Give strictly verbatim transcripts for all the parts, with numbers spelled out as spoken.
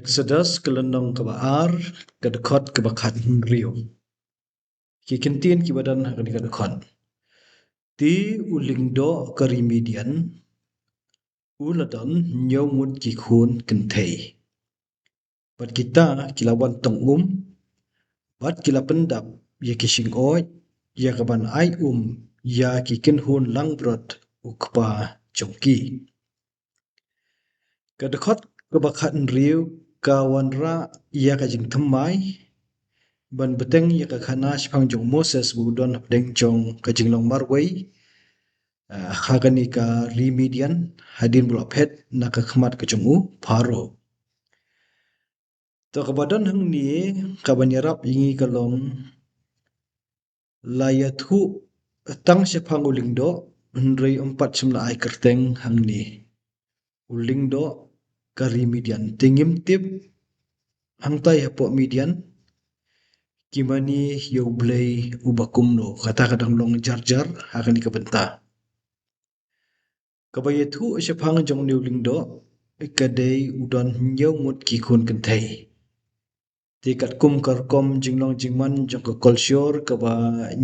Exodus ka lynnong kaba ar, ka dkhot kaba khathynriew. Ki kyntien kiba don ha kane ka dkhot. Te u lyngdoh ka ri Midian u la don hynñiew ngut ki khun kynthei. Bad kita ki la wan tong um, bad ki la pyndap ïa ki shingoid ïa kaban ai um ïa ki kynhun langbrot u kpa jong ki. Ka dkhot kaba khathynriew ka wanrah ïa ka jingthymmai ban bteng ïa ka khana shaphang jong u Moses ba u don hapdeng jong ka jinglong marwei, ah, ha kane ka ri Midian, hadien ba u la phet na ka khmat ka jong u Pharaoh. To, kaba don hangne, kaban ïarap ïa ngi ka long, la ïathuh tang shaphang u lyngdoh, hynrei ym pat shym la ai kyrteng hangne. U lyngdoh ka ri Midian. Te ngim tip hangtai hapoh Midian ki mane ïa u blei uba kumno, kata ka dang long jar jar ha kane ka bynta. Kaba ïathuh shaphang jong une u lyngdoh ka dei u don hynñiew ngut ki khun kynthei. Te katkum ka rukom jinglong jingman jong ka kolshor, kaba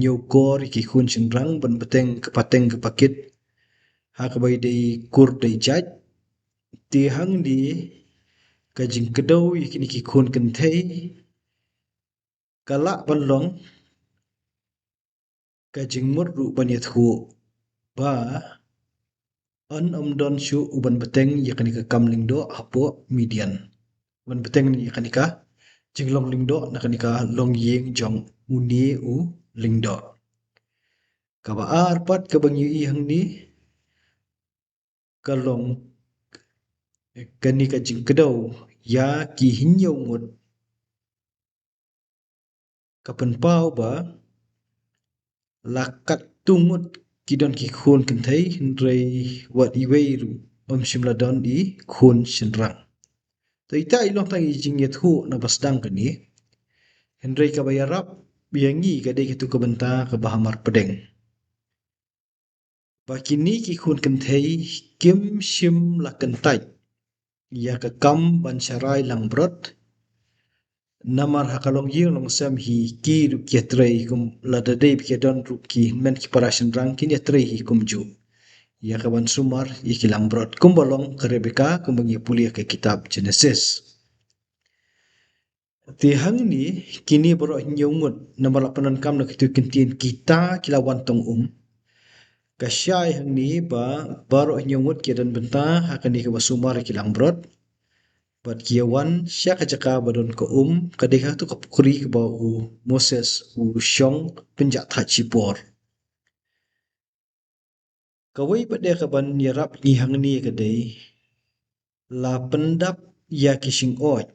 ñiewkor ïa ki khun shynrang ban bteng ka pateng ka pakit ha kaba ïadei kur dei jait. Te hangne ka jingkdew ïa kine ki khun kynthei ka lah ban long ka jingmut ruh ban ïathuh ba yn ym don shuh u ban bteng ïa kane ka kam lyngdoh hapoh Midian. Ban bteng ïa kane ka jinglong lyngdoh na kane ka longïing jong une u lyngdoh. Kaba ar pat kaba ngi ïohi hangne ka long kane ka jingkdew ïa ki hynñiew ngut ka pynpaw ba la katto ngut ki don ki khun kynthei, hynrei wat iwei ruh ym shym la don i khun shynrang. To, ita i long tang i jingïathuh na ba sdang kane, hynrei kaba ïarap ïa ngi ka dei katu ka bynta kaba hamar pdeng. Ba kine ki khun kynthei kim shym la kyntait ïa ka kam ban sharai langbrot. Namar ha ka longïing longsem hi ki ruh ki ïatrei, kum lada dei ba ki don ruh ki hynmen ki para shynrang kin ïatrei hi kumjuh ïa ka ban sumar ïa ki langbrot, kumba long ka Rebecca, kumba ngi pule ha ka kitab Genesis. Te hangne kine baroh hynñiew ngut, namar la pyndonkam na kitu ki kyntien kita ki la wan tong um. Ka shai hangne ba baroh hynñiew ngut ki don bynta ha kane kaba sumar ïa ki langbrot. Bad ki ïa wan sha ka jaka ba don ka um, ka dei katu ka pukri kaba u Moses u shong pynjah thait shipor. Kawei pat de kaban ïarap ngi hangne ka dei, la pyndap ïa ki shingoid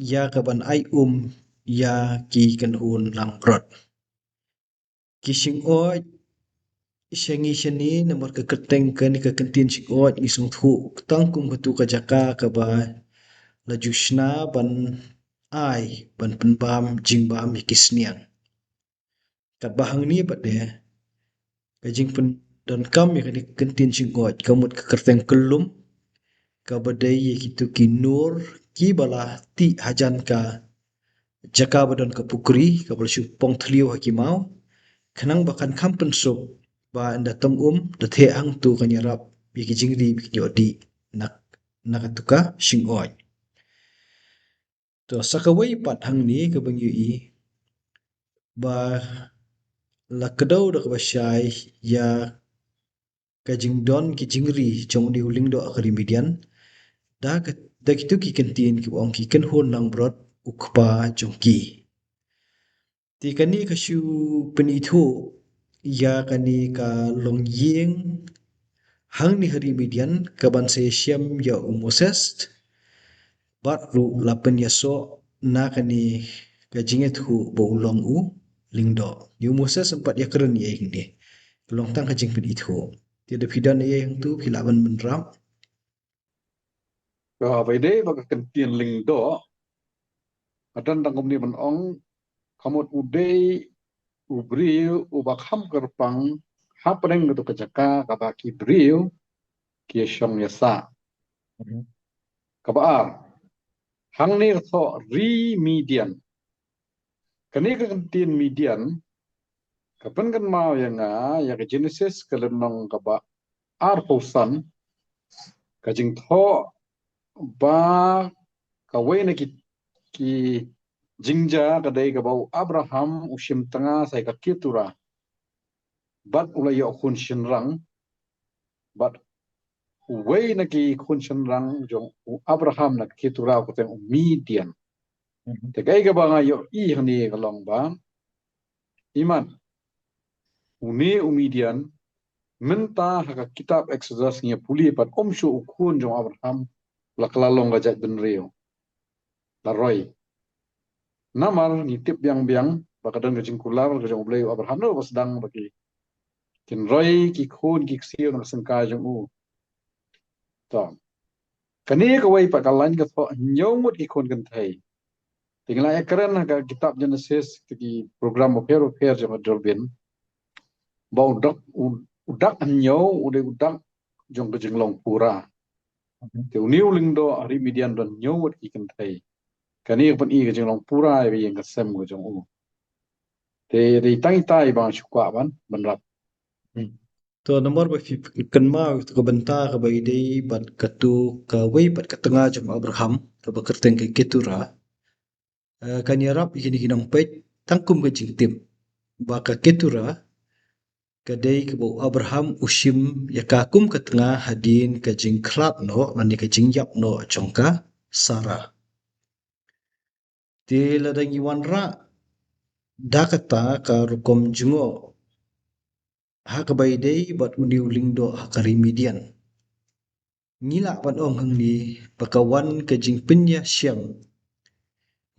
ïa kaban ai um ïa ki kynhun langbrot. Ki shingoid, sha ngi shane, namar ka kyrteng kane ka kyntien shingoid ngi sngewthuh tang kum katu ka jaka kaba la ju shna ban ai, ban pynbam jingbam ïa ki sniang. Katba hangne pat de ka jingpyndonkam ïa kane ka kyntien shingoid ka mut ka kyrteng kyllum, kaba dei ïa kitu ki nur kiba la tih hajan ka jaka ba don ka pukri, kaba la shu pong thliew ha ki maw, khnang ba kan kham pynsuk ba ynda tong um da theh hangtu kan ïarap ïa ki jingri ba kin ïoh dih na, na katu ka shingoid. To, sa kawei pat hangne kaba ngi ïohi ba la kdew da kaba shai ïa ka jingdon ki jingri jong une u lyngdoh ka ri Midian da ka, da kitu ki kyntien kiba ong ki kynhun langbrot u kpa jong ki. Te kane ka shu pynithuh ïa kane ka longïing hangne ha ri Midian kaban sa ïashem ïa u Moses, bad ruh la pynïasoh na kane ka jingïathuh ba u long u lyngdoh. Ïa u Moses ym pat ïakren ïa ngi, ka long tang ka jingpynithuh. Te da phi don ïa hangtu phi lah ban bynrap. Ka ba ïadei bad ka kyntien lyngdoh, ka don tang kumne ban ong, ka mut u dei u briew uba kham kyrpang hapdeng katu ka jaka kaba ki briew ki ïashong ïasah. Mhm. Kaba ar, Hangne ka thoh ri Midian. Kane ka kyntien Midian ka pynkynmaw ïa nga ïa ka Genesis ka lynnong kaba arphew san, ka jingthoh ba kawei na ki, ki jingjia ka dei kaba u Abraham u shim tnga sa ïa ka Ketura bad u la ïoh khun shynrang, bad uwei na ki khun shynrang jong u Abraham na ka Ketura u kyrteng u Midian. Mhm. Te kaei kaba nga ïohi hangne ka long ba, imat, une u Midian, mynta ha ka kitab Exodus ngi ïa pule pat, um shu u khun jong u Abraham la kylla long ka jaitbynriew, la roi. Namar ngi tip biang biang ba ka don ka jingkular ka jong U Blei, u Abraham, no, ba sdang ba ki, kin roi ki khun ki ksiew na ka syngkai jong u. To. Kane kawei pat ka lain ka thoh hynñiew ngut ki khun kynthei. Te ngi la ïakren ha ka kitab Genesis, te ki program bapher bapher jong ka Durbin, ba u dak, u, u dak hynñiew u dei u dak jong ka jinglong pura. Mhm. Te une u lyngdoh ha ri Midian don hynñiew ngut ki kynthei. Kane ka pyni ka jinglong pura ïa ka ïing ka sem ka jong u. Te dei tang itai ba nga shu kwah ban, ban rap. Hmm. To, namar ba phi kynmaw ïa ka bynta kaba ïadei bad katu kawei pat ka tnga jong u Abraham kaba kyrteng ka Ketura. Eh, kan ïarap ïa kine ki nongpeit tang kum ka jingtip ba ka Ketura ka dei kaba u Abraham u shim ïa ka kum ka tnga hadien ka jingkhlad noh lane ka jingïap noh jong ka Sara. Te lada ngi wanrah da kata ka rukom jngoh ha kaba ïadei bad une u lyngdoh ha ka ri Midian, ngi lah ban ong hangne ba ka wan ka jingpynïashem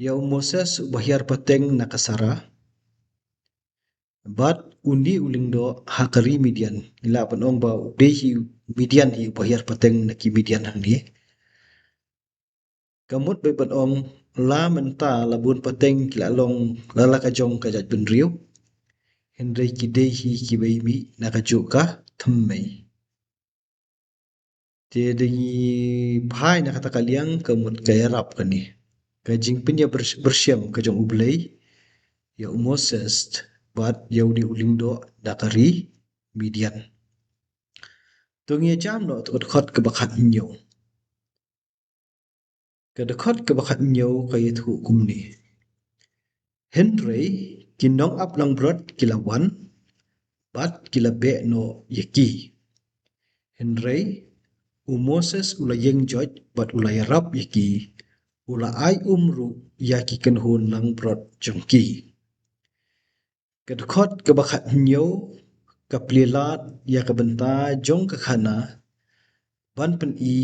ïa u Moses uba hiar pateng na ka Sara bad une u lyngdoh ha ka ri Midian. Ngi lah ban ong ba u dei hi Midian hi uba hiar pateng na ki Midian hangne. Ka mut ba ban ong la mynta la bun pateng ki la long la la ka jong ka jaitbynriew, hynrei ki dei hi kiba mih na kajuh ka thymmei. Te da ngi phai na kata ka liang ka mut ka ïarap kane ka jingpynïa byr-, byrshim ka jong U Blei ïa u Moses bad ïa une u lyngdoh da ka ri Midian. To ngi ïa jam noh to ka dkhot kaba khathynñiew. Ka dkhot kaba khathynñiew ka ïathuh kumne: Hynrei ki nongap langbrot ki la wan bad ki la beh noh ïa ki. Hynrei u Moses u la ïeng joit bad u la ïarap ïa ki, u la ai um ruh ïa ki kynhun langbrot jong ki. Ka dkhot kaba khathynñiew ka plie lad ïa ka bynta jong ka khana ban pyni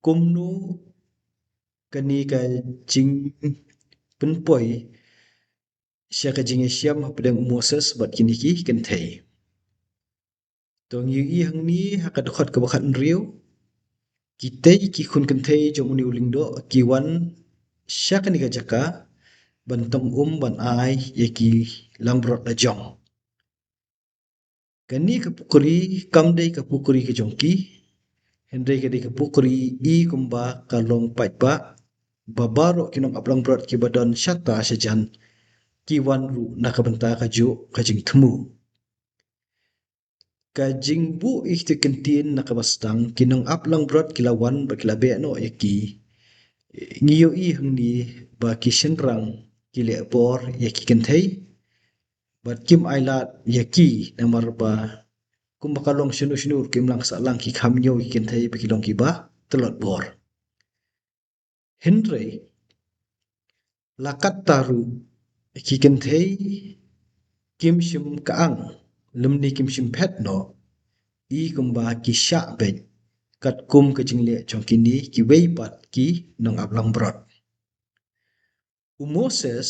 kumno kane ka jingpynpoi sha ka jingïashem hapdeng u Moses bad kine ki kynthei. To ngi ïohi hangne ha ka dkhot kaba khathynriew, kitei ki khun kynthei jong une u lyngdoh ki wan sha kane ka jaka ban tong um ban ai ïa ki langbrot la jong. Kane ka pukri kam dei ka pukri ka jong ki, hynrei ka dei ka pukri i kumba ka long paidbah ba baroh ki nongap langbrot kiba don shata shajan ki wan ruh na ka bynta kajuh ka jingthmu. Ka jingbuh ïa kito ki kyntien na kaba sdang, ki nongap langbrot ki la wan bad ki la beh noh ïa ki. Ngi ïohi hangne ba ki shynrang ki leh bor ïa ki kynthei bad kim ailad ïa ki namar ba kumba ka long shano shano ruh kim lang sahlang ki kham ñiew ïa ki kynthei ba ki long kiba tlot bor. Hynrei la katta ruh ki kynthei kim shym ka ang lymne kim shym phet noh, i kumba ki shah beit katkum ka jingleh jong kine kiwei pat ki nongap langbrot. U Moses,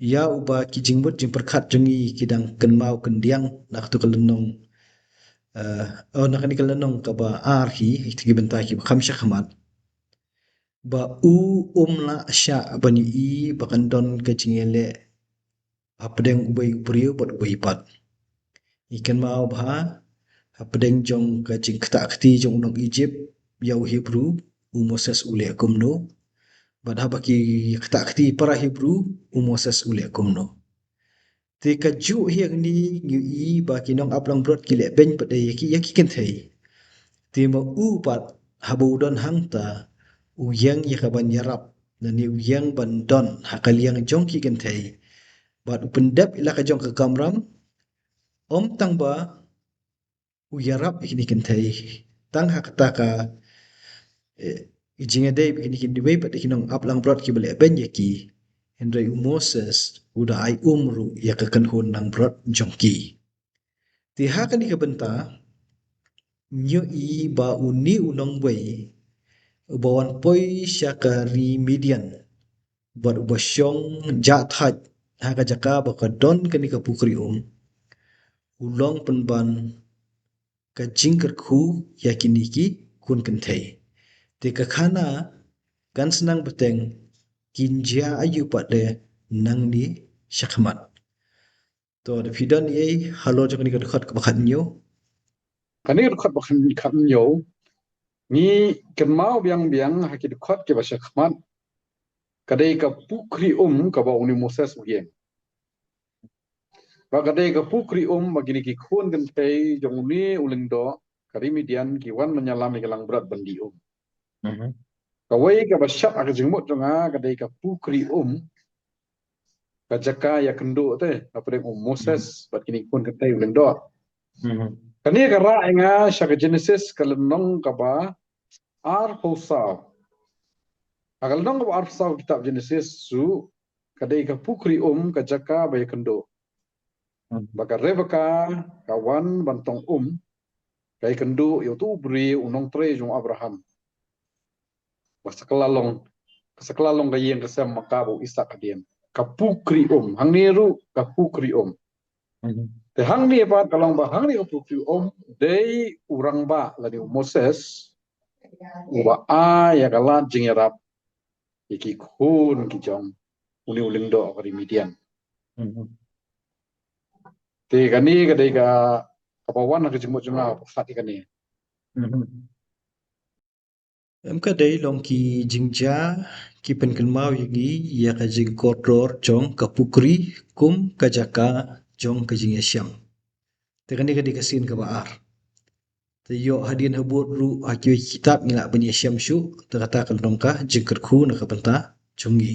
ïa uba ki jingmut jingpyrkhat jong ngi ki dang kynmaw kyndiang na katu ka lynnong, eh, oh, na kane ka lynnong kaba ar hi, ïa ki bynta kiba kham shakhmat, ba u um lah shah ban ïohi ba kan don ka jingïaleh hapdeng uwei u briew bad uwei pat. Ngi kynmaw bha hapdeng jong ka jingktah kti jong u nong Egypt ïa u Hebru, u Moses u leh kumno. Bad haba ki ktah kti para Hebru, u Moses u leh kumno. Te kajuh hi hangne ngi ïohi ba ki nong-ap langbrot ki leh beiñ pat ïa ki, ïa ki kynthei. Te ma u pat haba u don hangta u ïeng ïa kaban ïarap, lane u ïeng ban don ha ka liang jong ki kynthei. Bad u pyndep ïa la ka jong ka kamram, ym tang ba u ïarap ïa kine ki kynthei tang ha kata ka, eh, jingïadei bad kine kiwei pat ki nong-ap langbrot kiba leh beiñ ïa ki. Hynrei u Moses u da ai um ruh ïa ka kynhun langbrot jong ki. Te ha kane ka bynta ngi ïohi ba une u nongwei uba wan poi sha ka ri Midian bad uba shong jah thait ha ka jaka ba ka don kane ka pukri um, u long pynban ka jingkyrkhu ïa kine ki khun kynthei. Te ka khana kan sa nang bteng, kin jia aïu pat de nangne shakhmat. To, da phi don ei halor jong kane ka dkhot kaba khathynñiew. Kane ka dkhot ba khat, khathynñiew, ngi kynmaw biang biang ha ki dkhot kiba shakhmat, ka dei ka pukri um kaba une u Moses u ïeng. Ba ka dei ka pukri um ba kine ki khun kynthei jong une u lyngdoh ka ri Midian ki wan ban ïalam ïa ka langbrot ban dih um. Mhm. Kawei kaba shad ha ka jingmut jong nga ka dei ka pukri um, ka jaka ïakynduh te hapdeng u Moses bad kine ki khun kynthei u lyngdoh. Mhm. Kane ka rah ïa nga sha ka Genesis ka lynnong kaba arphew saw. Ha ka lynnong kaba arphew saw kitab Genesis shuh, ka dei ka pukri um ka jaka ba ïakynduh. Mhm. Ba ka Rebeka ka wan ban tong um, ka ïakynduh ïa uto u briew u nongtrei jong u Abraham. Ba sa kylla long, ka sa kylla long ka ïing ka sem ma kaba u Isak hadien. Ka pukri um, hangne ruh ka pukri um. Mhm. Te hangne pat ka long ba hangne ka pukri um dei u rangbah lane u Moses uba ai ïa ka lad jingïarap ïa ki khun ki jong une u lyngdoh ka ri Midian. Mhm. Te kane ka dei ka, kaba wan ha ka jingmut jong nga ba khat ïa kane. Mhm. Em, ka dei long ki jingjia ki pynkynmaw ïa ngi ïa ka jingkordor jong ka pukri kum ka jaka jong ka jingïashem. Te kane ka dei ka sien kaba ar. Te ïoh hadien habud ruh ha kiwei ki kitab ngi lah ban ïashem shuh, te kata ka long ka jingkyrkhu na ka bynta jong ngi.